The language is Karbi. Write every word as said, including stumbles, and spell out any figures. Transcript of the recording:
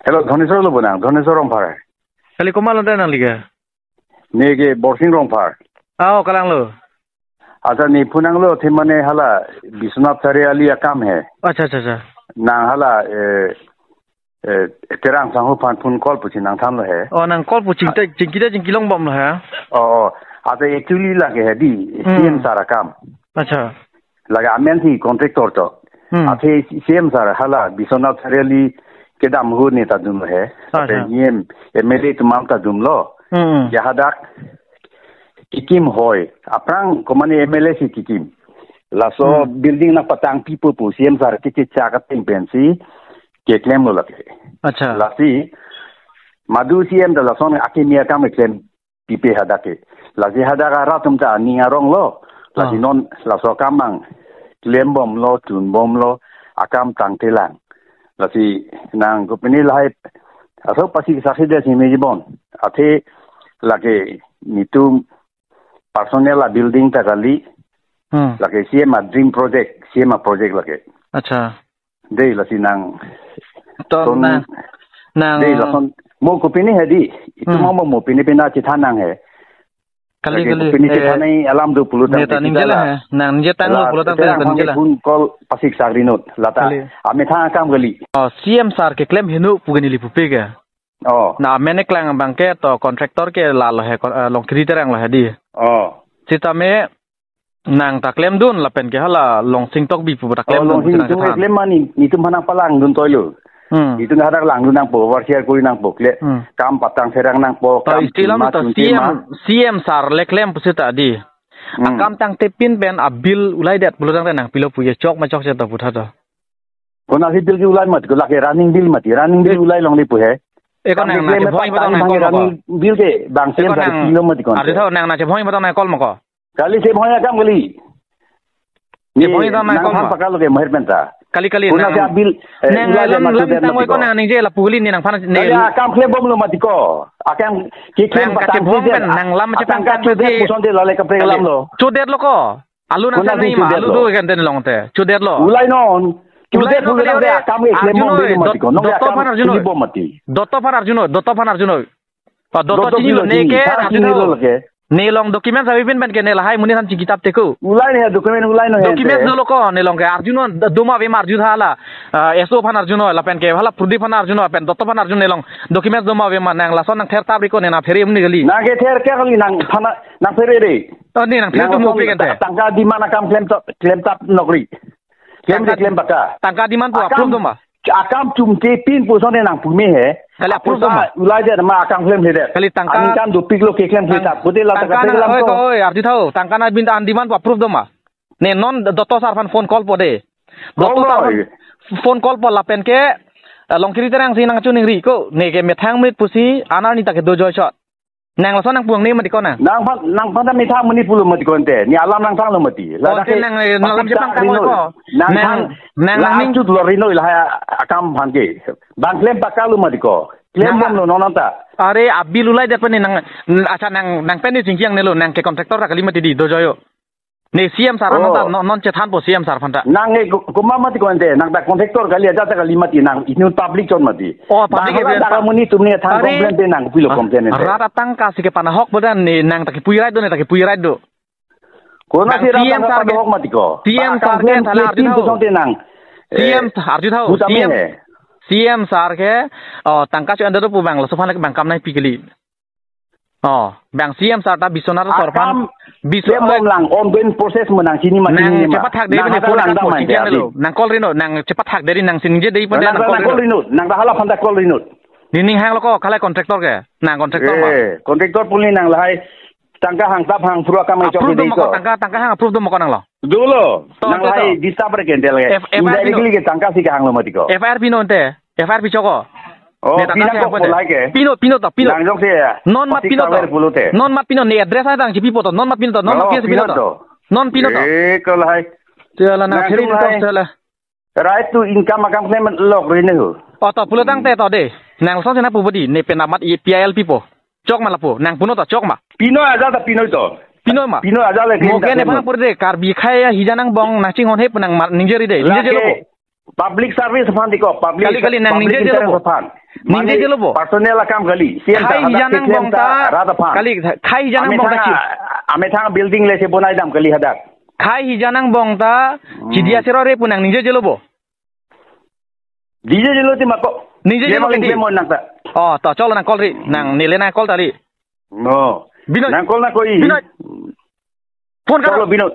Hello, Dhoneswar lo bonang, Dhoneswar Rongphar. Kali komat lo nangli ke? Ne ke Borsing Rongphar. Ah, oh, kalang lo. Acha ne phone nanglo athe mane hala Biswanath Chariali akam he. Acha, acha, acha. Nang hala, eh, eh, Terang Sangho aphan phone call pusi nangthanlo he. Oh, nang call pu chingta, chingkita chingkilong bomlo he. Oh, oh. Acha actually lake he di, Hmm. C M sir akam. Acha. Lake amen si contractor to. Hmm. Athe C M sir hala Biswanath Chariali kedam ahut ne ta dunlo he. Acha. Athe E M, M L A atum ta dunlo. Hmm. Ya hadak kikim hoi. Aphrang komane M L A si kikim. Laso Hmm. building nangpatangpipo pu C M sir ke kechak ateng pensi keklemlo lake. Acha. Lasi madu C M ta lason akimi akam keklem pipe hadak ke. Lasi hadak arat atum ta aning aronglo. Lasi Ah. non laso akam nangklem bomlo, tun bomlo, akam tangtelang. Lasi nang kopine lahai, aso pasi sakhi de si meji bon. Athe lake netum personal a building ta kali. Hmm. Lake C M a dream project, C M a project lake. Acha. Dei lasi nang To ton nang, nang dei lason mo kopine he di. Itu Hmm. mo mo pine pina chethan nang he. Kali, Lake kali, kopine eh, chethan nai alam do pulo ne tangte ta ningje kita la la. he. Nang ningje tanglo La pulo tangte terang nang ningje pange la. phone call pasik sakrinut. Lata Kali. amethang akam kali. Oh, C M sir keklem heno pu ke neli pupe ke. Oh. Na amen keklang abang ke to contractor ke lalo he, kon-, eh, Longkiri Terang lo he di. Oh. Sitame nang ta klemdun lapen ke hala Longsing Tokbi pu ta Oh, klemdun Longsing sirang Tokbi chethan. klem mani, netum aphan nangpalangdun toilo. Hmm. Netum hadak langdun nangpo, overseer kori nangpo, kle, Hmm. kam patang serang nangpo, To kam isi lam chunma to chunte C M, ma. C M sir le klem pusita di. Hmm. Akam tangtepin pen a bill ulaidet pulo tangte nang pilo pu ye chok ma chokche to putha to. Konasi bill ke ulai mati ko, lake running bill mati, running bill Bill. ulai longle pu he. Eko Kam nang keklem na chebhong mepatang ipatang nang bang call moko. running bill ke bang Eko C M sir nang pilo mati ko. Arju tho nang na chebhong ipatang nang call moko. Kali chebhong akam kali. Ye, Ni bhong ipatang nang nang call than moko. pakalo ke moher penta. Kali, kali, Konasi nang, a bill, eh, nang ulai le lam, mati lam de tang mati ko ko. nang ningje lapu kali ne nangphan ne Kali akam klem bomlo mati ko. Akam keklem Nang patang kachebhong pen, nang lam atang chepangkang ka chudet de. puson de lale kaprek Kali. lamlo. Chudet lo ko. Alu nang Konasi tang nai ma, chudet alu lo. do kan ten long te. Chudet lo. Ulai non. Ulai Chudet lo ulai kali de ore. akam ke klem Arjun bom oi, de mati dot-, ko. Nong dot akam aphan Arjun oi. klem bom mati. Dot aphan Arjun oi, dot aphan Arjun oi. Pa dot Dot chini lo, dot ne chini. ke Tang Arjun chini lo ho. lake. Ne long document sabi pin pen ke ne lahai muni than chiki tap teko. Ulai ne document ulai no Document hente. no lo ko, ne long ke Arjun oi, doma ave ma Arjun hala. Ah, S O aphan Arjun oi, lapen ke hala Pradip aphan Arjun oi, pen dot aphan Arjun ne long. Document doma ave ma nang lason nang ther tap ri ko ne na phere muni kali. Nang ke ther ke kali nang phana, nang phere re. Oh, ne nang phere Nang tu mo lason phe kan te. ta-, tangka demand akam klem tap, klem tap nokri. Klem Tangka, de klem baka. tangka demand pu Akam, approve doma. akam chumte pin puson ne nang pume he. Kali approve Apusa doma. ulai de ma akam klem he de. Kali tangka Aning kam dopik lo keklem he Tang-, tap. Pute la tangka tangka na, klem oi, to. ko, oi, Arju tho. Tangka na bin an demand pu approve doma. Ne non dot sir aphan phone call po de. Call Dot sir aphan oi. phone call po lapen ke, eh, Longkiri Terang si nang chuning ri ko. Ne ke methang mit pusi anar ni ta ke do joy shot. Nang lason nang puang ne mati ko nang. Nang phan, nang phan ta methang muni pulo mati ko ente. Ni alam nang thang lo mati. Ko Lada ente ke nang, eh, nang lam pati chepang ta tang lo rino. ko. Nang Nang, thang nang la nang ning- achut lo rino lahai akam aphan ke. Bang klem pakalo mati ko. Klem Nang bom lo non ta. Are a bill ulai det pen ne nang, acha nang, nang pen ne chingkiang ne lo, nang ke contractor ta kali mati di do joyo. Ne C M sir Oh. aphan ta non, non chethan po C M sir aphan ta. Nang e ko-, koma mati ko ente, nang ta contractor kali aja ta kali mati nang inut public chon mati. Oh, public Bang ke hala dak muni tum ne than Are, complain te nang pilo ah, complain ente. rat atangka si ke panahok bodan ne nang ta kipui right do ne ta kipui right do. Konasi Bang rat C M tangka sir ke, panahok mati ko. C M Bang sir ke complain thala te Arju tin tho. pusong te nang. C M Eh, Arju tho. buta C M, me he. C M sir ke, oh, tangka chu anda do pu bang laso aphan ke bang kam nai pi kali. Oh, bang C M sir ta Biswanath sir aphan, Akam Biswa-, klem bom lang, ongoing process mo nang chini ma chini Nang ma. chepathak de Nang bini hata pura nang dam dam mai chingkiang de lo. Nang call rino, nang chepathak de ri nang sinje de ipo Nang nang nang call call rino. rino, nang dah hala phanta call rino. Nining hang lo ko, khalai contractor ke. Nang contractor ma. Eh, contractor puli nang lahai tangka hang tap hang pura kam ai chok Approve de do ma ko, ko. tangka, tangka hang approve do ma ko nang lo. Dolo, To, nang to, lahai to. disturb re kendel ke. F-, F I R pino. Indirectly ke tangka si ke hang lo mati ko. F I R pino ente. F I R pichoko. Oh, Neta pinang tangka kok apa polai ke? Pino, pino to, pino. Nang jok se ya. Non mat Pasti pino to. cover pulo te. Non mat pino ne address ai tang chipi poto. Non mat pino to. Non mat Oh, pino pino pino to. to. Non pino to. Eh, ko lahai. Te la na Nang phiri tum to lahai. te la. Right to income akam kene lok rene ho. Oh, to pulo tang te to de. Nang song sena pu bodi ne penamat i P I L pipo. Chok ma lapu. Nang puno to chok ma. Pino aja ta pino to. Pino ma. Pino aja le Mogen ne phan pur de Karbi khai ya hija nang bong nang chinghon he pu nang mar ningje ri de. Ningje Lake lo. public service aphan diko, public, Kali, kali, nang public ningje interest lo. aphan. Ningje jelo bo. Personal akam kali. C M ta hadak K T M ta rat aphan. Kali, khei hijan angbong ta chi. Amethang building le si bonai dam kali hadak. Khei hijan angbong ta chidi asero re pu nang ningje jelo bo. Ningje jelo ti ma ko. Ningje jelo mo nang ta. Oh, to cholo nang call ri. Nang nile nang call ta ri. No. Bino. Nang call nang ko i. Bino. Phone karo. Cholo Bino.